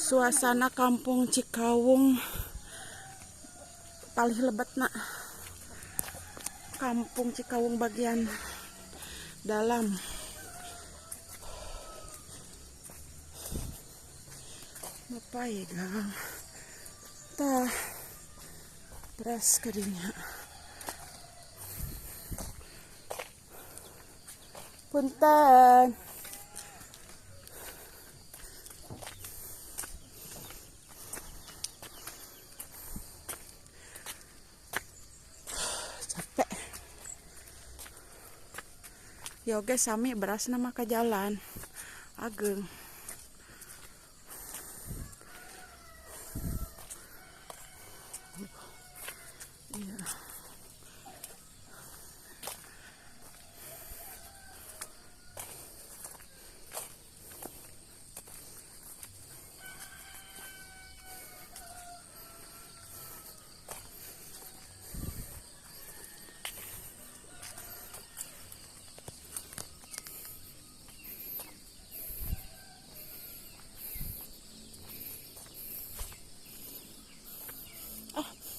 Suasana kampung Cikawung paling lebet nak. Kampung Cikawung bagian dalam. Bapak gang. Tah beras kadinya. Punten. Capek. Yoga sami beras nama ke jalan. Ageng. Iya.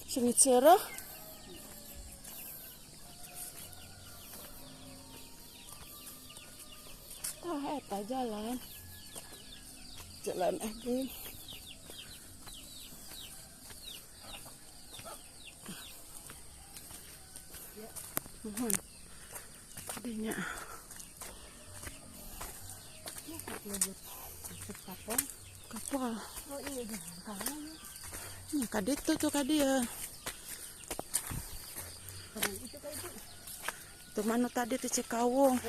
Sengit serah. Tah eta jalan. Jalan ageng. Mohon. Tadinya. Kapal. Kapal. Oh iya, jangan. Ya kaditu tuh kadia. Tuh mana tadi di Cikawung.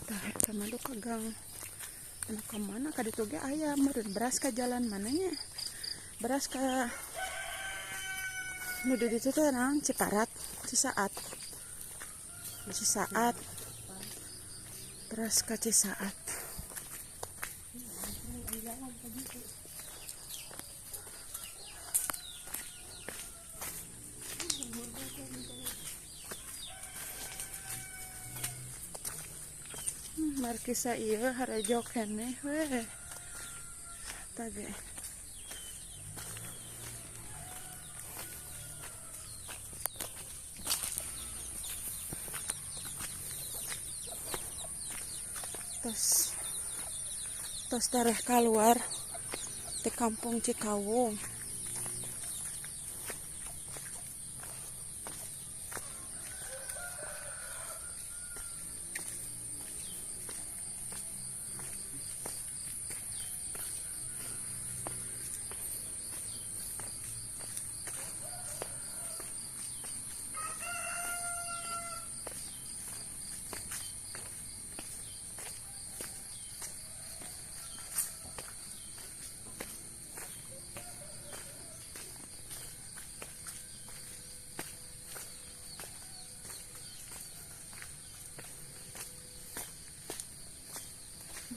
Tah eta mah ka gang. Anu ka mana kaditu ge aya meureun beras ka jalan mananya. Beras ka nu di ditu teh naon Ciparat, Cisaat. Cisaat. Beras ka Cisaat. Markisa ieu harejo keneh we. Tage. Tos tos tareh keluar di kampung Cikawung.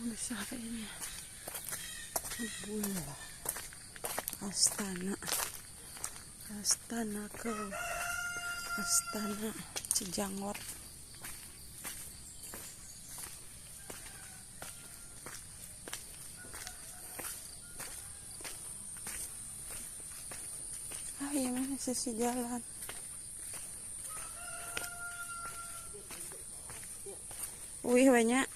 Bisa ini Bula Astana Astana ke Astana Cijangor. Ah iya mana sisi jalan. Wih banyak.